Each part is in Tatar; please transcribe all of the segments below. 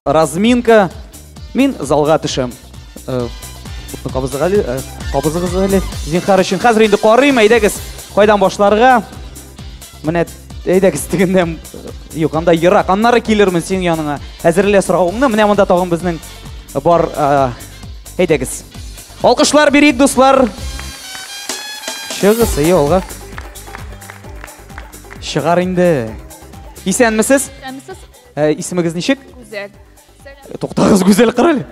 Разминка. Мин залга төшәм. Утны кабызыгыз әле, кабызыгыз әле. Зинһар өчен. Хәзер инде карыйм, әйдәгез, кайдан башларга? Менә әйдәгез тегеннән, юк, анда ерак. Аннары килермен синең яныңа. Әзерлә соравыңны. Менә монда тагын безнең бар, әйдәгез. Алкышлар бирик, дуслар. Чыгыз, әйе, алга. Чыгар инде. Исәнмесез? Исәнмесез. Исемегез ничек? Гүзәл. Туктагыз, Гүзәл, кара әле.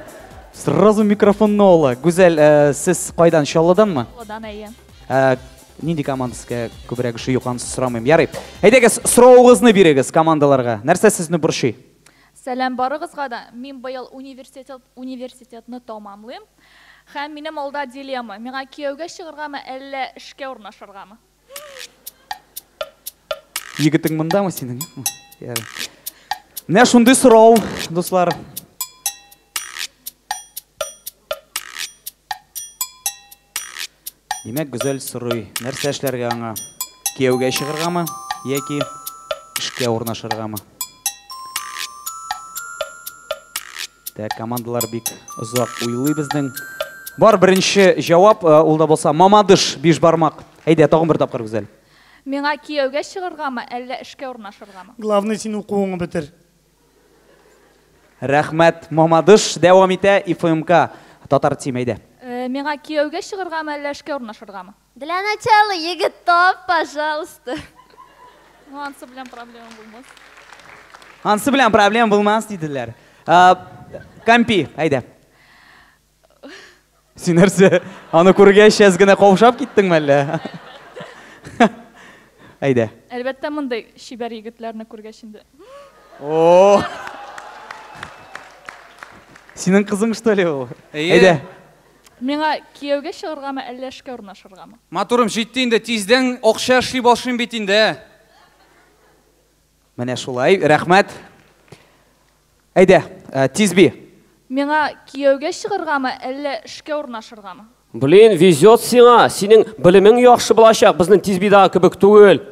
Сразу микрофонны ала. Гүзәл, сез кайдан, Чаллыданмы? Чаллыдан, әйе. Нинди команда сезгә күбрәк ошый? Юк, анысы сорамыйм. Ярый. Әйдәгез, соравыгызны бирегез командаларга. Нәрсә сезне борчый? Сәлам барыгызга да. Мин быел университетны тамамлыйм. Һәм минем алда дилемма. Миңа кияүгә чыгаргамы, әллә эшкә урнашыргамы? Егетең мондамы синең? Ярый. Менә шундый сорау, дуслар. Димәк, Гүзәл сорый, нәрсә эшләргә аңа? Кияүгә чыгаргамы яки эшкә урнашыргамы? Так, командалар бик озак уйлый безнең. Бар беренче җавап, ул да булса Мамадыш биш бармак. Әйдә, тагын бер тапкыр, Гүзәл. Миңа кияүгә чыгаргамы, әллә эшкә урнашыргамы? Главный син укуыңны бетер. Рәхмәт, Мамадыш. Дәвам итә ИФМК Татар Тим, әйдә. Миңа кияүгә чыгаргамы, әллә эшкә урнашыргамы? Для начала егет тап, пожалуйста. Ну, ансы белән проблема булмас. Ансы белән проблема булмас, диделәр. Кампи, әйдә. Син нәрсә, аны күргәч, әз генә каушап киттеңме әллә? Әйдә. Әлбәттә, мондый чибәр егетләрне күргәч инде. О! Синең кызың, что ли, ул? Әйе. Әйдә. Миңа кияүгә чыгаргамы, әллә эшкә урнашыргамы? Матурым, җитте инде, тиздән акча эшли башлыйм бит инде. Менә шулай, рәхмәт. Әйдә, Тизби. Миңа кияүгә чыгаргамы, әллә эшкә урнашыргамы? Блин, везет сиңа. Синең белемең яхшы булачак, безнең Тизбидагы кебек түгел.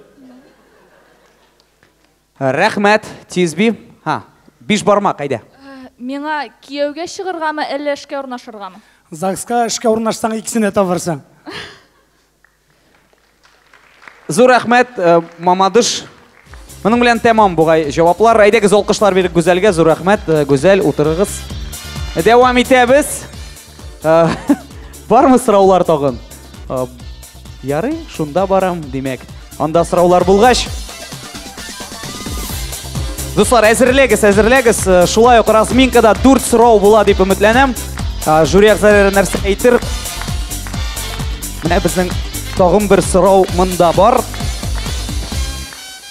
Рәхмәт, Тизби. Ха, биш бармак, әйдә. Миңа кияүгә чыгаргамы, әллә эшкә урнашыргамы? ЗАГСка эшкә урнашсаң, икесен дә табарсың. Зур рәхмәт, Мамадыш. Моның белән тәмам бугай җаваплар. Әйдәгез, алкышлар бирик Гүзәлгә. Зур рәхмәт, Гүзәл, утырыгыз. Дәвам итәбез. Бармы сораулар тагын? Ярый, шунда барам, димәк. Анда сораулар булгач. Дуслар, әзерләгез, әзерләгез. Шулай ук разминкада 4 сорау була дип өметләнәм. Жюри әгъзалары нәрсә әйтер? Менә безнең тагын бер сорау монда бар.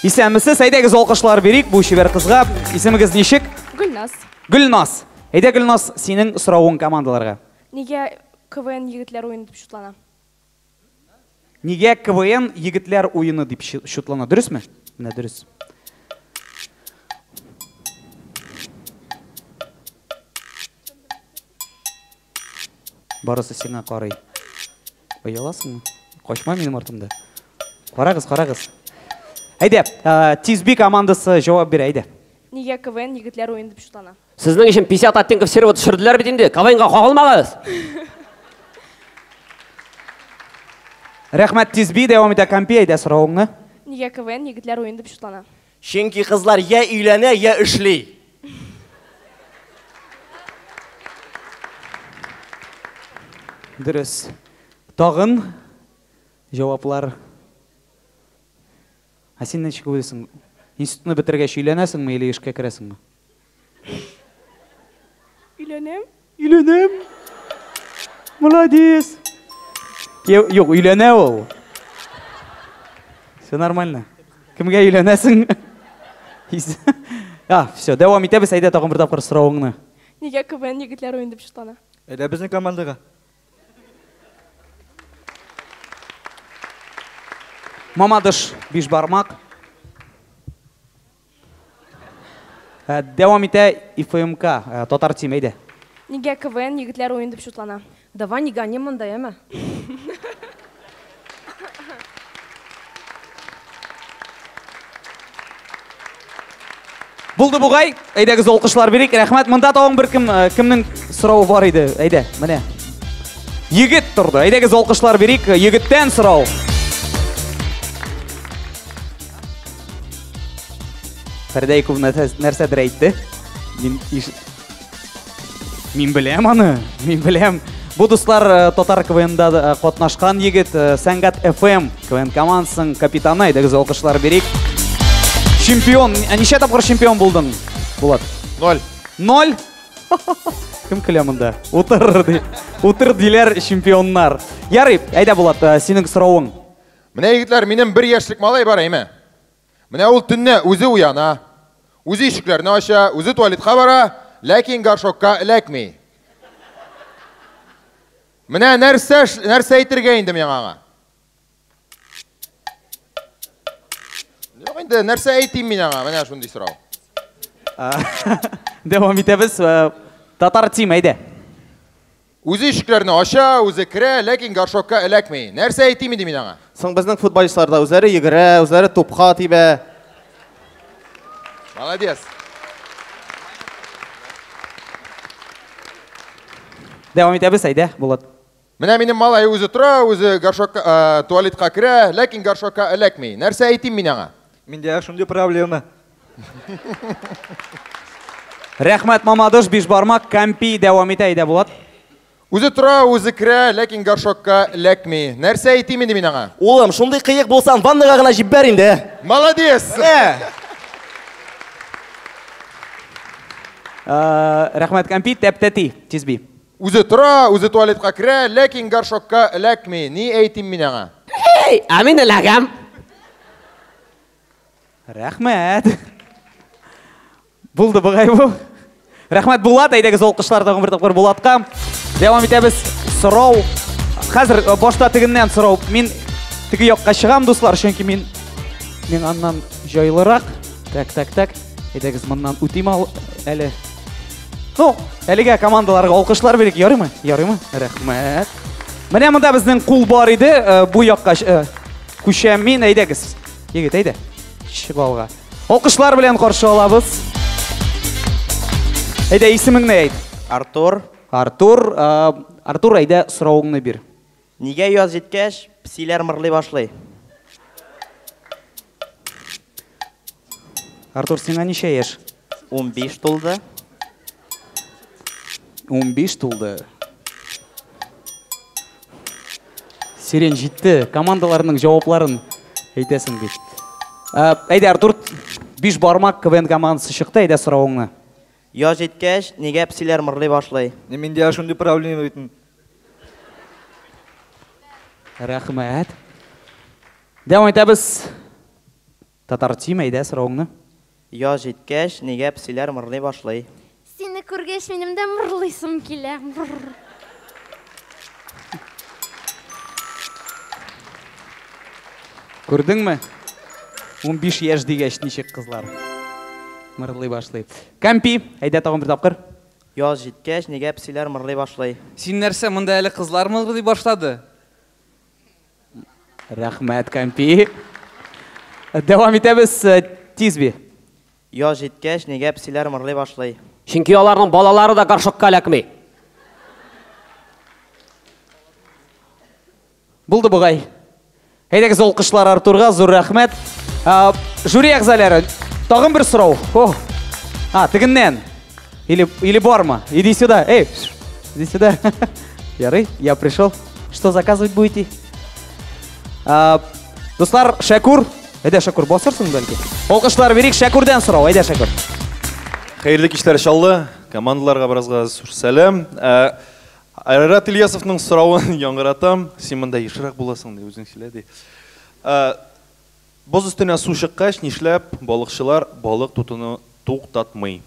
Исәнмесез, әйдәгез алкышлар бирик бу чибәр кызга. Исемегез ничек? Гөлназ. Гөлназ. Әйдә, Гөлназ, синең соравың командаларга. Нигә КВН егетләр уены дип шутлана? Нигә КВН егетләр уены дип шутлана? Дөресме? Менә дөрес. Барысы сиңа карый. Ояласыңмы? Качма минем артымда. Карагыз, карагыз. Әйдә, Тизби командасы җавап бирә, әйдә. Нигә КВН егетләр уены дип шутлана? Сезнең өчен 50 оттенков серого төшерделәр бит инде. КВНга кагылмагыз. Рәхмәт, Тизби, дәвам итә Кампи, әйдә соравыңны. Нигә КВН егетләр уены дип шутлана? Чөнки кызлар я өйләнә, я эшли. Дөрес. Тагын җаваплар. Ә син ничек уйлыйсың? Институтны бетергәч өйләнәсеңме или эшкә керәсеңме? Өйләнәм. Өйләнәм. Молодец. Юк, өйләнә ул. Все нормально. Кемгә өйләнәсең? А, все, дәвам итәбез. Әйдә тагын бер тапкыр соравыңны. Нигә КВН егетләр уены дип шутлана? Әйдә безнең командага. Мамадыш биш бармак. Дәвам итә ИФМК, Татар Тим, әйдә. Нигә КВН егетләр уены дип шутлана? Давай не гони монда, яме. Булды бугай. Әйдәгез алкышлар бирик. Рәхмәт. Монда тагын бер кем, кемнең соравы бар иде? Әйдә, менә. Егет торды. Әйдәгез алкышлар бирик. Егеттән сорау. Фәридә Якубовна нәрсәдер әйтте. Мин иш... Мин беләм аны. Мин беләм. Бу дуслар э, татар КВНда э, катнашкан егет, э, Сәнгать FM КВН командасының капитаны. Әйдәгез алкышлар бирик. Чемпион. Ә ничә тапкыр чемпион булдың, Булат? Ноль. Ноль? Кем көлә монда? Утыр ди. Утыр диләр чемпионнар. Ярый, әйдә Булат, синең соравың. Менә егетләр, минем бер яшьлек малай бар, әйме? Менә ул төнне үзе уяна, үзе ишекләрне ача, үзе туалетка бара, ләкин горшокка эләкми. Менә нәрсә нәрсә әйтергә инде миңа аңа? Юк инде, нәрсә әйтим мин аңа? Менә шундый сорау. Дәвам итәбез. Татар тим, әйдә. Үзе ишекләрне ача, үзе керә, ләкин горшокка эләкми. Нәрсә әйтим инде мин аңа? Соң безнең футболистлар да үзләре йөгерә, үзләре тупка тибә. Молодец. Дәвам итәбез, әйдә, Булат. Менә минем малай үзе тора, үзе горшокка, э, туалетка керә, ләкин горшокка эләкми. Нәрсә әйтим мин аңа? Миндә шундый проблема. Рәхмәт, Мамадыш, бишбармак, Кампи дәвам итә, әйдә, Булат. Үзе тора, үзе керә, ләкин горшокка эләкми. Нәрсә әйтим инде мин аңа? Улым, шундый кыек булсаң, ваннага гына җибәр инде. Молодец! Менә. Рәхмәт, Кампи, тәп-тәти, тизби. Үзе тора, үзе туалетка керә, ләкин горшокка эләкми. Ни әйтим мин аңа? Эй, ә мин эләгәм. Рәхмәт. Булды бугай бу. Рәхмәт, Булат, әйдәгез алкышлар тагын бер тапкыр Булатка. Дәвам итәбез. Сорау. Хәзер э, башта тегеннән сорау. Мин теге якка чыгам, дуслар, чөнки мин мин аннан җайлырак. Так, так, так. Әйдәгез моннан үтим ал әле. Ну, әлегә командаларга алкышлар бирик, ярыймы? Ярыймы? Рәхмәт. Менә монда безнең кул бар иде, э, бу якка э, күчәм мин, әйдәгез. Егет, әйдә. Чык алга. Алкышлар белән каршы алабыз. Әйдә, исемеңне әйт. Артур. Артур, Артур, әйдә, соравыңны бир. Нигә яз җиткәч, песиләр мырлый башлый? Артур, сиңа ничә яшь? 15 тулды. 15 тулды. Сирень җитте. Командаларның җавапларын әйтәсең бит. Ә, әйдә, Артур, биш бармак КВН командасы чыкты. Әйдә соравыңны. Яз җиткәч, нигә песиләр мырлый башлый? Миндә шундый проблема бит. Рәхмәт. Дәвам итәбез. Татар Тим, әйдә соравыңны. Яз җиткәч, нигә песиләр мырлый башлый? Сине күргәч, минем дә мырлыйсым килә. Күрдеңме? 15 яшь дигәч, ничек кызлар мырлый башлый. Кампи, әйдә тагын бер тапкыр. Яз җиткәч, нигә песиләр мырлый башлый? Син нәрсә, монда әле кызлар мырлый башлады? Рәхмәт, Кампи. Дәвам итәбез, Тизби. Яз җиткәч, нигә песиләр мырлый башлый? Чөнки аларның балалары да горшокка эләкми. Булды бугай. Әйдәгез алкышлар Артурга, зур рәхмәт. Жюри әгъзалары, тагын бер сорау. О. А, тегеннән. Или, или бармы? Иди сюда. Эй, иди сюда. Ярый, я пришел. Что заказывать будете? А, дуслар, Шәкүр. Әйдә, Шәкүр, басырсың бәлки. Алкышлар бирик, Шәкүрдән сорау. Әйдә, Шәкүр. Хәерле кичләр, Чаллы. Командаларга беразга зур сәлам. Ә, Айрат Ильясовның соравын яңгыратам. Син монда ешрак буласың, ди, үзең сөйлә, ди. Ә, боз өстенә су чыккач, нишләп балыкчылар балык тотуны туктатмый?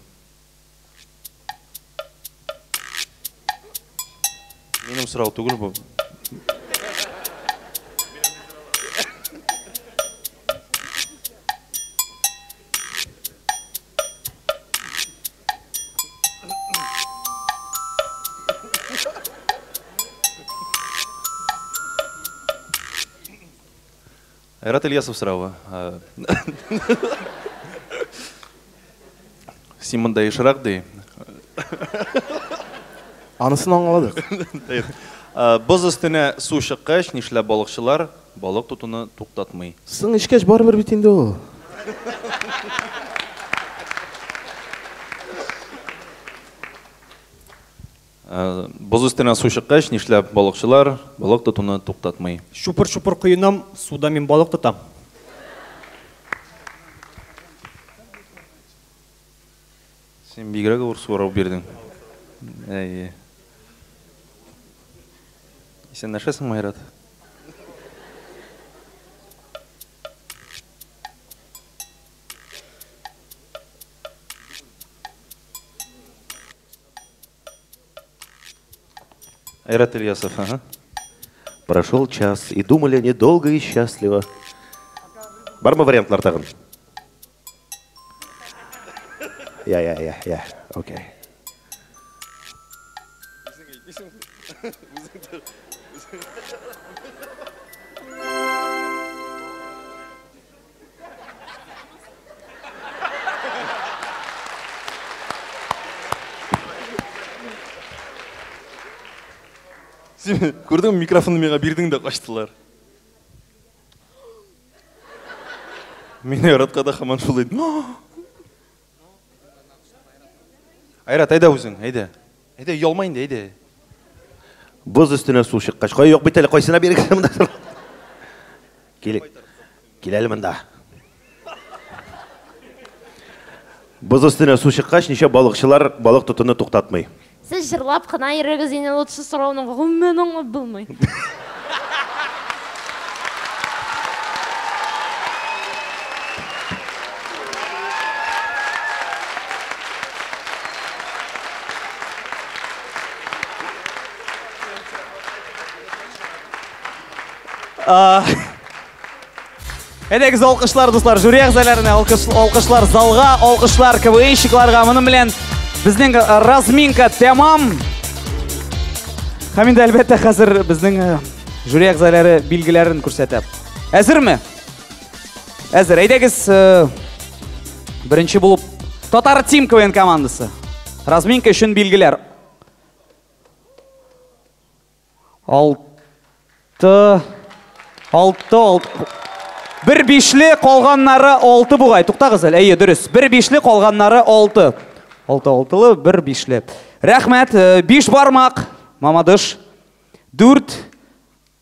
Минем сорау түгел бу. Айрат Ильясов соравы. Син монда ешрак ди. Анысын аңладык. Боз өстенә су чыккач, нишләп балыкчылар балык тотуны туктатмый? Соң эчкәч барыбер бит инде ул. Боз өстенә су чыккач, нишләп балыкчылар балык тотуны туктатмый? Чупыр-чупыр коенам, суда мин балык тотам. Син бигрәк авыр сорау бирдең. Әйе. Исәнләшәсеңме, Айрат? Айрат Ильясов, ага. Прошел час, и думали они долго и счастливо. Бармы вариантлар тагын? Я, я, я, я, окей. Син күрдеңме, микрофонны миңа бирдең дә качтылар. Мин Айратка да һаман шулай. Айрат, әйдә үзең, әйдә. Әйдә, оялма инде, әйдә. Боз өстенә су чыккач, кая юк бит әле, кайсына бирегез монда? Кил, кил әле монда. Боз өстенә су чыккач, ничә балыкчылар балык тотуны туктатмый? Сез җырлап кына йөрегез инде, лучше сорауны гомумән аңлап булмый. Әйдәгез, алкышлар, дуслар, жюри әгъзаларына, алкышлар залга, алкышлар КВНщикларга. Моның белән безнең разминка тәмам. Һәм инде, әлбәттә, хәзер безнең жюри әгъзалары билгеләрен күрсәтә. Әзерме? Әзер. Әйдәгез, беренче булып Татар Тим КВН командасы. Разминка өчен билгеләр. 6, 6, 6. Бер бишле, калганнары 6 бугай. Туктагыз әле. Әйе, дөрес. Бер бишле, калганнары 6. 6 алтылы, бер бишле. Рәхмәт. 5 бармак. Мамадыш. 4,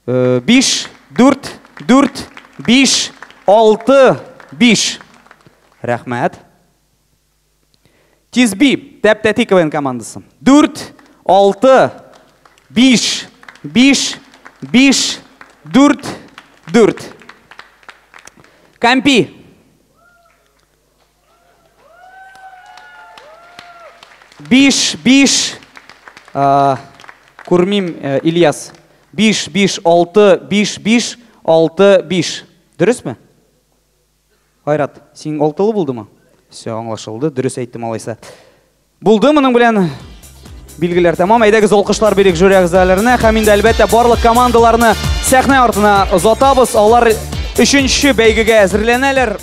5, 4, 4, 5, 6, 5. Рәхмәт. Тизби, Тәп-Тәти КВН командасы. 4, 6, 5, 5, 5, 4, 4. Кампи. 5, 5, күрмим, Ильяс. 5, 5, 6, 5, 5, 6, 5. Дөресме? Айрат, син алтылы булдымы? Все, аңлашылды, дөрес әйттем алайса. Булды, моның белән билгеләр тәмам. Әйдәгез, алкышлар бирик жюри әгъзаларына һәм инде, әлбәттә, барлык командаларны сәхнә артына озатабыз. Алар өченче бәйгегә әзерләнәләр.